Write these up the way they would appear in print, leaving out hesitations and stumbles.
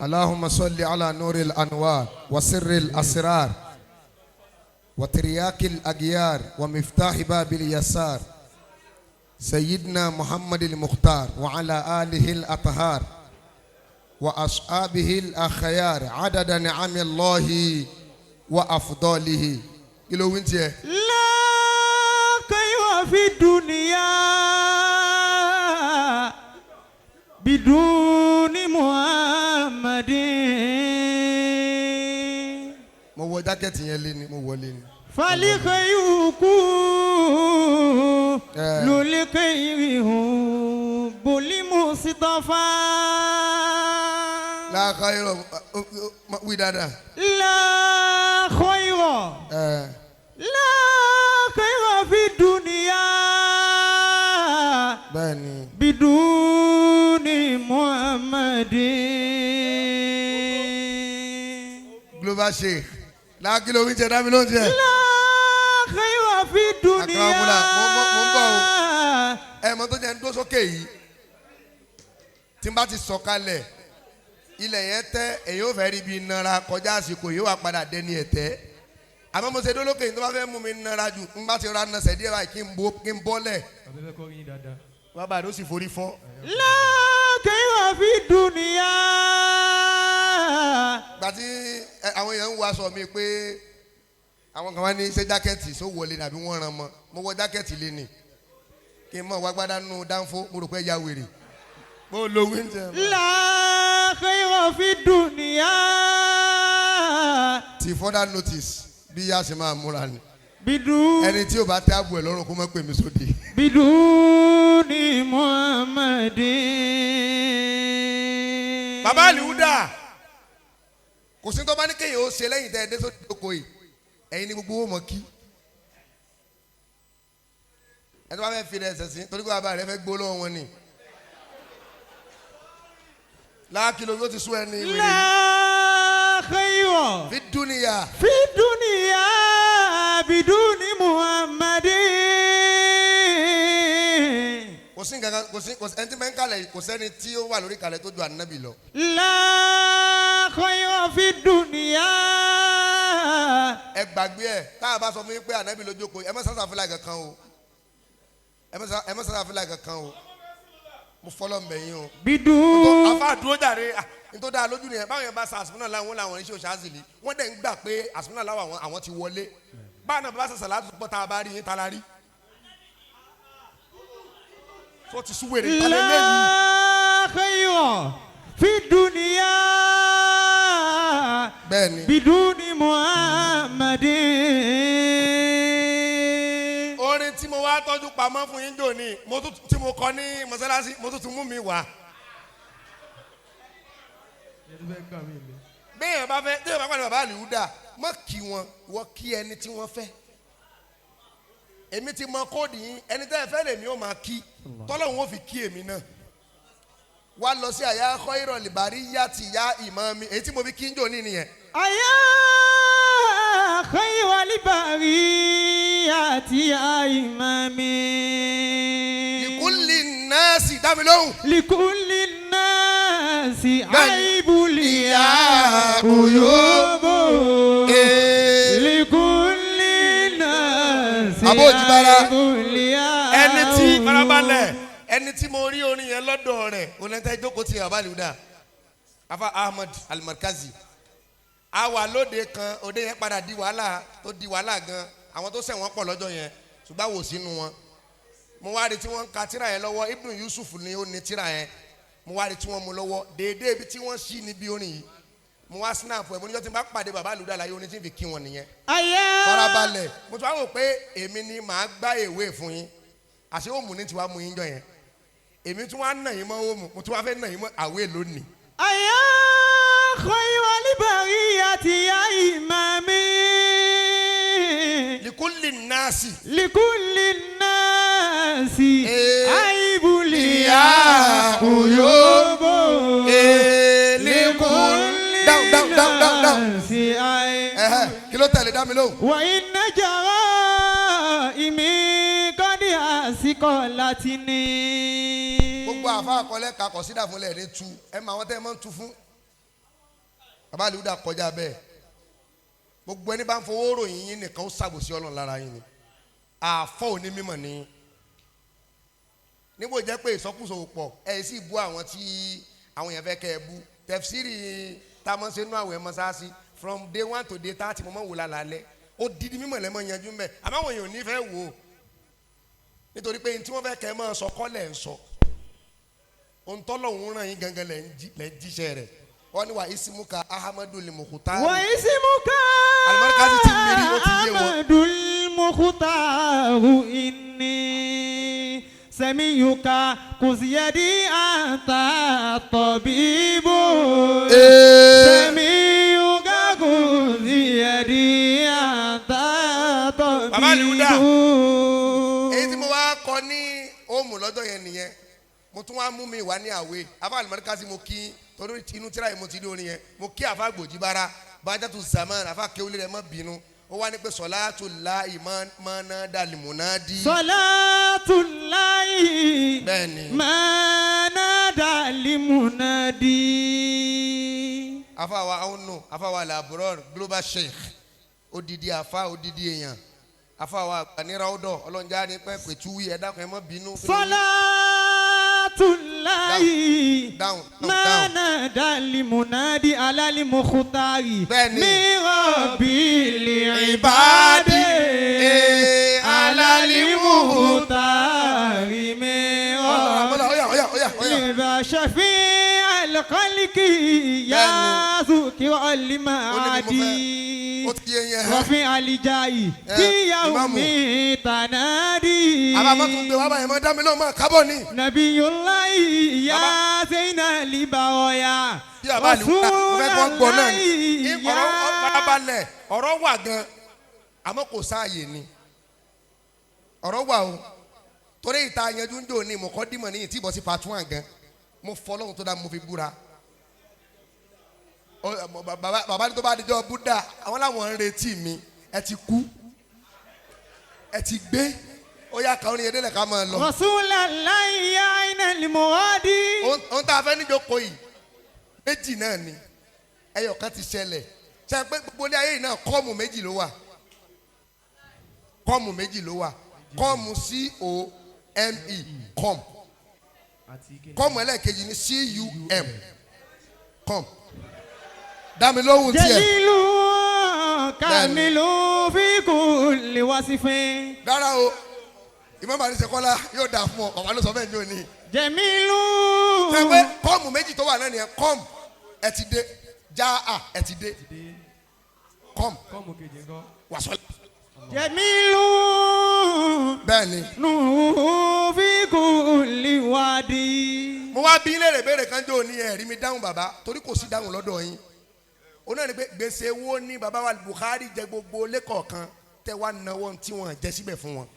اللهم صل على نور الأنوار وسر الأسرار وترياك الأغيار ومفتاح باب اليسار سيدنا محمد المختار وعلى آله الأطهار وأصحابه الأخيار عدد نعم الله وأفضاله. Kí ló wí tiẹ̀? لا خير في الدنيا بدون محمد. Mo wọ jákẹ́ẹ̀tì yẹn lé ni, mo wọ lé ni. فالخير كل الخير حب المصطفى. لا خير, wí dáadáa. لا خير Ẹ لا خير في الدنيا bẹ́ẹ̀ ni. بدون محمد. Global Sheikh, láàkì ló wí tiẹ̀? Dábì ló ń tiẹ̀. لا خير في الدنيا. Akramakumullah. Mo ń bọ̀ o. Ẹ mọ tó jẹ́ ń dó sókè yìí, tí n bá ti sọ̀kalẹ̀ ilẹ̀ yẹn tẹ́, èyí ò fẹ́ rí ibi nara kọjá, àsìkò yìí wà padà dẹni ẹ̀tẹ́. Àmọ́ mo ṣe dó lókè yìí, tó bá fẹ́ mú mi nara jù, n bá ti ra nasẹ̀ díẹ̀ báyìí, kí n bó, kí n bọ́lẹ̀. Bàbá fẹ́ kọ́ yín dáadáa. Bàbá rẹ̀ ó sì forí fọ́. لا خير في الدنيا. Gbàtí àwọn èèyàn ń wọ aṣọ mi pé àwọn kan wá ní ṣé jákẹ́ẹ̀tì só wọlé nàbí wọ́n ràn mọ́, mo wọ jákẹ́ẹ̀tì lé ní kí n mọ̀ wá gbádá nù dánfó, mo rò pé ya wèrè mo lo wíńtẹ̀. لا خير في الدنيا. Ti further notice, bí yá ṣe máa múra ni. بدون Ẹni tí o bá tẹ́ àbù ẹ̀ lọ́rùn, kó má pè mí sóde. بدون محمد. Bàbá Àlìhúdà, kò sí tó bá ní kéèyàn ó ṣe lẹ́yìn tẹ́ ẹ dé sóde oko yìí, ẹ̀yin ni gbogbo wọn mọ̀ kí ẹni tó bá fẹ́ fi rẹ̀ ṣẹ̀sìn torí pé bàbá rẹ̀ fẹ́ gbó lọ́wọ́ wọn ni. Láàkìlò yóò ti sún ẹni wèrè. لا خير في الدنيا. في الدنيا بدون محمد. Kò sí nǹkan kan, kò sí, kò sí ẹni tí bẹ́ẹ̀ ń kalẹ̀ yìí, kò sẹ́ni tí ó wà lórí kalẹ̀ tó ju ànábì lọ. لا خير في الدنيا. Ẹ gbàgbé ẹ, tá a bá sọ fún yín pé ànábì ló jókòó, ẹ má sàṣà fúlà kankan o, ẹ má sàṣà fúlà kankan o, mo fọlọ́ mbẹ̀ yín o. بدون Afa dúró jàre. Ah, nítorí dáa lójú nìyẹn. Báwọn yẹn bá sa àsùnmọ́ náà, làwọn iṣẹ́ òṣàzìlì, wọ́n dẹ̀ ń gbà pé àsùnmọ́ náà láwọn àwọn ti wọlé. Báwọn náà bá sàṣà láti pọ̀, tá a bá rí yín, tá a la rí tó ti súwèrè tálẹ́ lẹ́yìn. لا خير في الدنيا Bẹ́ẹ̀ni. بدون محمد. Orin tí mo wá tọ́jú pamọ́ fún yín jò ní mo tún tí mo kọ ní mọ́sálásí, mo tún tún mú mi wá. Ẹ tún fẹ́ gbà mí lé. Bẹ́ẹ̀ bá fẹ́ bẹ́ẹ̀ bá pàdé bàbá Àlìhúdà, mọ́ kí wọn, wọ́n kí ẹni tí wọ́n fẹ́. Èmi ti mọ kóòdù yín, ẹni tẹ́ ẹ fẹ́ lèmi ó máa kí, tọ́lọ́hún ó fi kí èmi náà wá lọ sí أيا خير البرية يا إمامي, èyí tí mo fi kí ń jò ní nìyẹn. أيا خير البرية يا إمامي. لكل الناس, dá mi lóhùn. لكل الناس عيب لي عيوب. عيوب. Ee. لكل الناس Àbó Òjìbára. عيب لي Ẹni tí farabalẹ̀, ẹni tí mo rí orin yẹn lọ́dọ̀ rẹ̀, onítẹ̀ jókòó ti bàbá Àlìhúdà, afa Ahmed Alimarkazi. A wà lóde kan, òde yẹn padà di wàhálà, tó di wàhálà gan, àwọn tó ṣẹ̀wọ̀n pọ̀ lọ́jọ́ yẹn, ṣùgbọ́n àwò sínú wọn. Mo wá rí tí wọ́n ń ka tíra yẹn lọ́wọ́. Ibnu Yusuf ni ó ní tíra yẹn. Mo wá rí tí wọ́n mú lọ́wọ́ déédéé ibi tí wọ́n ṣí níbi orin yìí. Mo wá snap ẹ̀, mo níjọ́ tí n bá pàdé bàbá Àlìhúdà láyé, orin tí n fi kí wọn nìyẹn. أيا Farabalẹ̀, mo tún wá wò pé èmi ni màá gbá èwe fún yín, àṣé òmù ní tiwa mú yín jọ yẹn, èmi tún wá nà yín mọ́ òmù, mo tún wá fẹ́ nà yín mọ́ àwé lónìí. أيا خير البرية يا إمامي. لكل الناس. لكل الناس إيه. عيب لي عيوب. عيوب. لكل down down down down down. الناس عيب. Ẹ̀hẹ́, kí ló tẹ̀lé? Dá mi lóhùn. وإن جرائمي قد أثقلتني. Gbogbo àfa àkọlẹ́ kakọ̀ sídà fúnlẹ̀ ní tu ẹ mọ àwọn tẹ́ ẹ máa ń tu fún. Bàbá Aliuda kọjá bẹ́ẹ̀. Gbogbo ẹni bá ń fowó ròyìn yín nìkan, ó ṣàbòsí Ọlọ́run lára yín ni. Àfọ́ òní mímọ̀ ni níbo jẹ́ pé ìsọkúsọ ò pọ̀. Ẹ sì bú àwọn tí àwọn èèyàn fẹ́ kẹ́ ẹ bú. Tẹ̀fsírì tamọ́sẹ́ nú àwẹ̀ mọ́sáàsì, from day 1 to day 30, mo mọ̀ wò lálẹ́. Ó didi mímọ̀ lẹ́mọ̀ yanjú mbẹ́, àmọ́ àwọn èèyàn ò ní fẹ́ wò ó, nítorí pé tí wọ́n fẹ́ kẹ́ ẹ máa sọ kọ́lẹ̀ ń sọ. Ohun tọ́lọ́hún ràn yín gangan lẹ̀ ń jíṣẹ́ rẹ̀. Wọ́n ní wa isimuka Ahamadu Limukuta. Wa isimuka. Alimarikazi ti miiri, ó ti yé wọn. Ahmadul Mukhtaru, inni samiyuka kuziyadi anta tabibu. Samiyuka kuziyadi anta tabibu. Bàbá Aliuda. Èyí tí mo wá kọ ní òmù lọ́jọ́ yẹn nìyẹn. Mo tún wá mú mi wá ní àwé afa Alimarikazi. Mo kí torí inú tíra yìí mo ti rí orin yẹn. Mo kí afa gbòjìbára bájátù zaman, afa kéwìlì rẹ, má bínú. Ó wá ní pé sọláàtù láì mọ́ná dàlímùnádì. Salatullahi. Bẹ́ẹ̀ni. Ma nada limunadi. Afa wa aunu, afa wa laburor global sheikh, odidi afa, odidi èèyàn, afa wa agbaniraudọ ọlọ́njà ní pẹ́ pẹ̀tù ẹ dákun, ẹ má bínú. Salatullahi. Down, down, Ma down. nada limunadi alali mukhtari. Bẹ́ẹ̀ni. Mi rabbil Ibadi. ibadi. Eh, alali alali mukhtari. Mi Ọ̀la, rabbil ọ̀yà, ọ̀yà, ọ̀yà, ọ̀yà. إذا شفيع الخلق يا ذكر Ó ní bí mo المعادي fẹ́. Ó ti yé yẹn. رفيع الجاي Eh, في يوم Ìmáàmù. تنادي. Àbá má tún gbé wá báyìí mọ́, dá mi lóhùn mọ́ kábọ̀ ni. نبي الله يا Bàbá. زين البرايا. Bí bàbá Àlùkà, mo fẹ́ kí wọ́n gbọ́ náà ni. الله Ní ọ̀rọ̀ farabalẹ̀, ọ̀rọ̀ wà gan, àmọ́ kò sáàyè ni. Ọ̀rọ̀ wà o. Torí ìta yanjú ń dò ní mọ̀kọ́ dímọ̀ ní ìtìbọ̀ sí part 1 gan. Mo fọ́ lọ́hùn tó dá, mo fi búra. Bàbá ní tó bá dijọ́ Búdà, àwọn làwọn ń retí mi. Ẹ ti kú. Ẹ ti gbé. Ó yá, kàwọn yẹn délẹ̀ ká máa lọ. رسول الله يا عين المراد. Ohun tá a fẹ́ níjókòó yìí, méjì náà ni. Ẹyọ kan ti ṣẹlẹ̀ ṣe pé gbogbo ilé ayé yìí náà, come méjì ló wà, come méjì ló wà: come, c o m e, come. Àti kí ni? Come ẹlẹ́ẹ̀kejì ní c u m, come. Dámi lóhùn tiẹ̀. جليل كامل في كل وصف. Rárá o, Ìmọ̀ Bàrí Ṣẹkọ́lá, yóò dà fún ọ. Bàbá ló sọ bẹ́ẹ̀ ní òní. جميل. Ṣe pé come méjì tó wà náà nìyẹn? Come, ẹ ti dé. Já a, ẹ ti dé. Dé. Come. Come kejì ńkọ́? Wàsọ́lá. جميل. Bẹ́ẹ̀ ni. نور في كل وادي. Mo wá bí léèrè béèrè kan jò ní, ẹ̀rí mi dáhùn bàbá, torí kò sí dáhùn lọ́dọ̀ yín. Ó náà ní pé gbèsè wo ni bàbá wa Buhari jẹ gbogbo lẹ́kọ̀ọ̀kan tẹ́ wá náwó tí wọ́n jẹ síbẹ̀ fún wọn?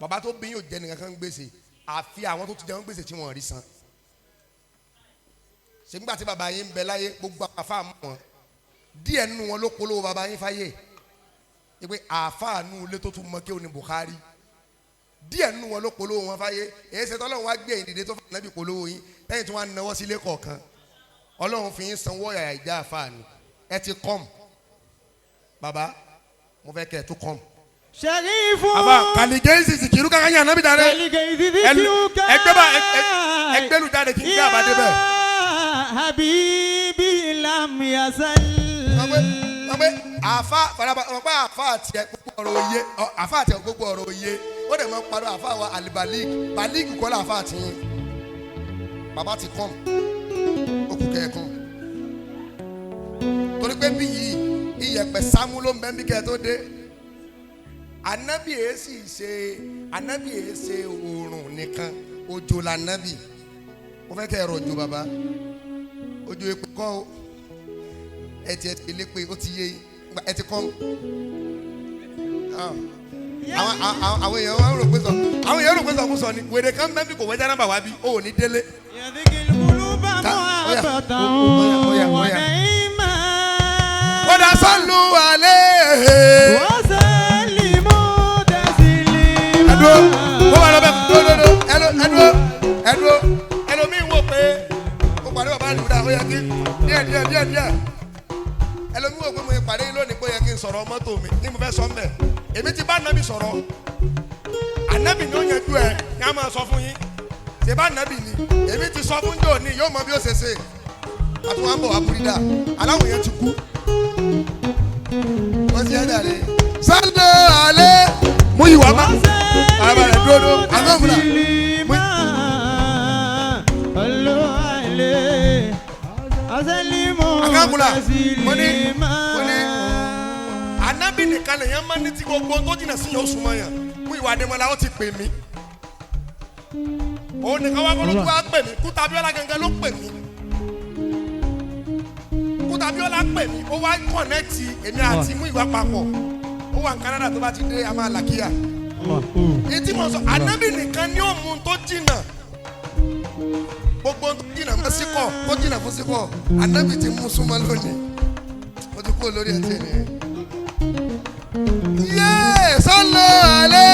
Bàbá tó bí yóò jẹ nìkan kan gbèsè, àfi àwọn tó ti jẹun gbèsè tí wọ́n rí san. Ṣègbà tí bàbá yín ń bẹ láyé, gbogbo àfa mọ̀ wọn, díẹ̀ nínú wọn ló polówó bàbá yín fáyé pé àáfàá nù ilé tó tún mọ kí ó ní Buhari. Díẹ̀ nínú wọn ló polówó wọn fáyé. Èyí ṣe tọ́lọ́run wá gbé ìdìde tó fún ànábì polówó yín, lẹ́yìn tí wọ́n á náwó sílé kọ̀ọ̀kan. Ọlọ́run fi yín sanwó ọ̀yàyà ìjà àfáà ni. Ẹ ti come, bàbá, mo fẹ́ kẹ́ ẹ tún come. شريف. Àbá kàlígẹ́sì sìkìrú kankan yàn ànábì dáre. Ẹgbẹ́ bá ẹgbẹ́lu jáde kí n gbé àbá débẹ̀. يا حبيبي لم يزل. Wọ́n pé àfa faraba, wọ́n pé àfa àti ẹ gbogbo ọ̀rọ̀ òye àfa àti ẹ gbogbo ọ̀rọ̀ òye. Ó dẹ̀ máa ń parọ́ àfa wa alibalik balik kọ́ la àfa àti yín. Bàbá ti come, ó kù kẹ́ ẹ come, torí pé bí yìí iyẹ̀pẹ̀ sámú ló ń bẹ́ bí kẹ́ ẹ tó dé. Anabi yìí sì ṣe, anabi yìí ṣe oòrùn nìkan, òjò la anabi. Mo fẹ́ kẹ́ ẹ rọ̀jò bàbá, òjò èpè kọ́ o. Ẹ ti lé pé ó ti yé yín. Ẹ ti kọ́ àwọn èèyàn wọn rò pé sọ, àwọn èèyàn rò pé sọkúsọ ni. Wèrè kan bẹ́ẹ̀ bí kò wẹ́jà náà bà wá bí ó ò ní délé. يذكي القلوب Oya, محبة oya, oya, oya. ونعيما. Kódà sọ́lù alẹ́. وسلموا تسليما. Ẹdúró, kó wà lọ bẹ dúró dúró. Ẹdúró, ẹdúró, ẹdúró. Ẹlòmíín wò pé ó parí bàbá àlùdà. Ó yẹ kí díẹ̀ díẹ̀ díẹ̀ díẹ̀. Ẹlòmíì wò pé mo pàdé yín lónìí pé ó yẹ kí n sọ̀rọ̀ mọ́tò mi ní mo fẹ́ sọ mbẹ̀. Èmi ti bá ànábì sọ̀rọ̀. Ànábì ni ó yanjú ẹ ní a máa sọ fún yín. Ṣé bá ànábì ni? Èmi ti sọ fún jò ní yóò mọ bí ó ṣe ṣe. Àtúwọ̀n bọ̀ wá búrídà. Aláwọ̀ yẹn ti kú. Wọ́n ti yá dàrí. Sálẹ̀ alẹ́ mú ìwà má. Àbàlẹ̀ dúró dúró. Àgọ́ òmùlà. Akágùnlà, mo ní anabi nìkan lèyàn máa ní tí gbogbo tó jìnnà sí yẹn ó súnmọ́ yàn. Mú ìwà Adémọ́lá ó ti pè mí. Òun nìkan wá kọ́ló tó wá pè mí. Kúta Abíọ́lá gangan ló pè mí. Kúta Abíọ́lá pè mí. Ó wá connect èmi àti mú ìwà papọ̀. Ó wà ní Canada tó bá ti dé a máa làkíyà. Èyí tí mo sọ, anabi nìkan ni ó mú un tó jìnnà. Gbogbo tó jìnnà fún síkọ̀ tó jìnnà fún síkọ̀ anabi ti mú súnmọ́ lónìí. Mo ti kúrò lórí ẹtì nìyẹn. Yéé sọ́lọ́ alẹ́.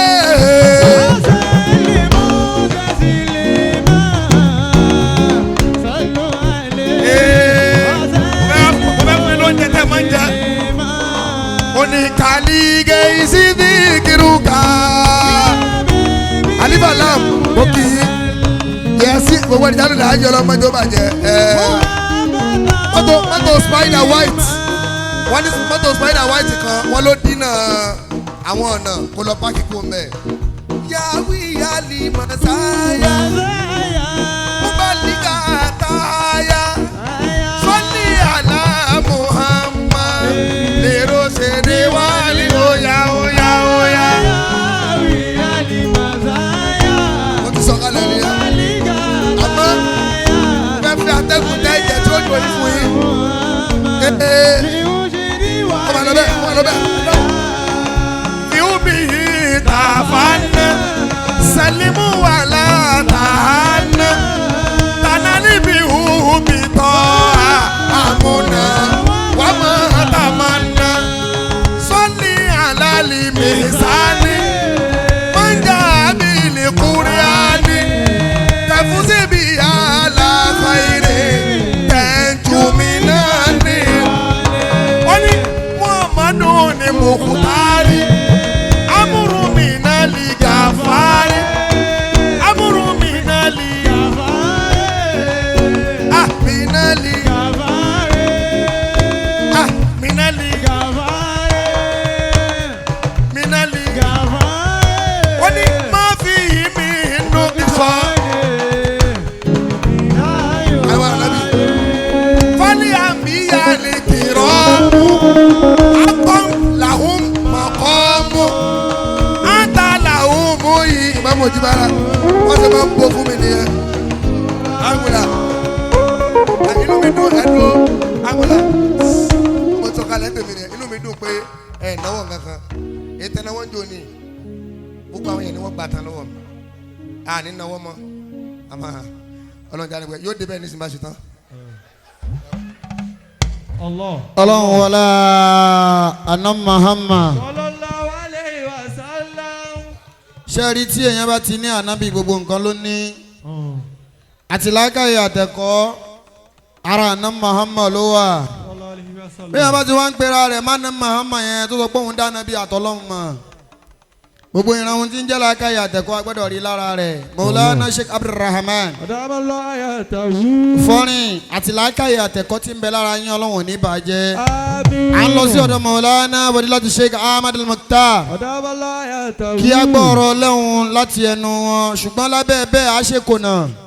Mo fẹ́ fún yín lóúnjẹ tẹ́ ẹ máa ń jẹ. Oníkàlígẹ̀ ìsídìkìrúkà. Alifa Lam, mo kì í. Yẹ̀sí gbogbo ẹni jálù làájọ ọlọ́mọdé ó bàjẹ́. Mọ́tò Spider White. Wọ́n ní mọ́tò Spider White kan, wọ́n ló dínà àwọn ọ̀nà kó lọ páàkì kó mẹ́. Yàwí yálì màsáyà, Mubalika táyà, Sọ́lí àlá Muhammad, lèrò ṣèdè wálé óyá óyá óyá. Mo ti sọ kalẹ̀ nìyẹn. Àmọ́ fẹ́ fi atẹ́gùn tẹ́ ẹ̀jẹ̀ tí ó dùn ní fún yín. Ee, kọ́ máa lọ bẹ́ẹ̀, kọ́ máa lọ bẹ́ẹ̀. Iubihi tafana, salimu wala tahana, tanali bihu bitoa amuna, wama tamanna, sali ala limisani, manja bili qur'ani, tafuzi bi ala khairi, tentuminani. Ó ní Muhammadu ni Mukhtari, amúrú mi náà lè gàfárì, amúrú mi náà lè, ah mi náà lè, ah mi náà lè, mi náà lè. Ó ní má fi yìí mi nù sọ. Àwọn ànábì. Fọ́lì àmìyá lè kìrọ̀ akọ́m làhùn mọ̀kọ́mù ata làhùn mú yìí. Ìmáàmù Òjìbára wọ́n ṣe máa ń bó fún mi nìyẹn. Àgùlà inú mi dùn ẹ̀dùn àgùlà mo sọ kalẹ̀ ń tèmi nìyẹn inú mi dùn pé ẹ̀ náwó nǹkankan ètò ẹ̀náwó ń jò ní gbogbo àwọn yẹn ni wọ́n gbà tán lọ́wọ́ mi à ní náwó mọ́ àmọ́ ọlọ́run jáde pé yóò débẹ̀ nísìnyí bá ṣe tán. Allah. Ọlọ́run wọlá àná Muhammad. Sallallahu alayhi wa sallam. Ṣé rí tí èèyàn bá ti ní ànábì gbogbo nǹkan ló ní àti làákàyè àtẹ̀kọ́ ara àná Muhammad ló wà. Sallallahu alayhi wa sallam. Bí èèyàn bá ti wá ń pera rẹ̀ má ná Muhammad yẹn tó sọ pé òun dáná bí àtọ́lọ́hún mọ̀. Gbogbo ìran ohun tí ń jẹ́ làákàyè àtẹ̀kọ́ agbọ́dọ̀ rí lára rẹ̀. Maulana Sheikh Abdulrahman. Adamallahu ayatahu. Fọ́nrin àti làákàyè àtẹ̀kọ́ tí ń bẹ lára yín Ọlọ́run ò ní bàjẹ́. Àmín. À ń lọ sí ọ̀dọ̀ Maulana Fadilatu Sheikh Ahmad Al-Mukhtar. Adamallahu ayatahu. Kí a gbọ́ ọ̀rọ̀ Ọlọ́run láti ẹnu wọn ṣùgbọ́n lábẹ́ bẹ́ẹ̀ á ṣe kùnà.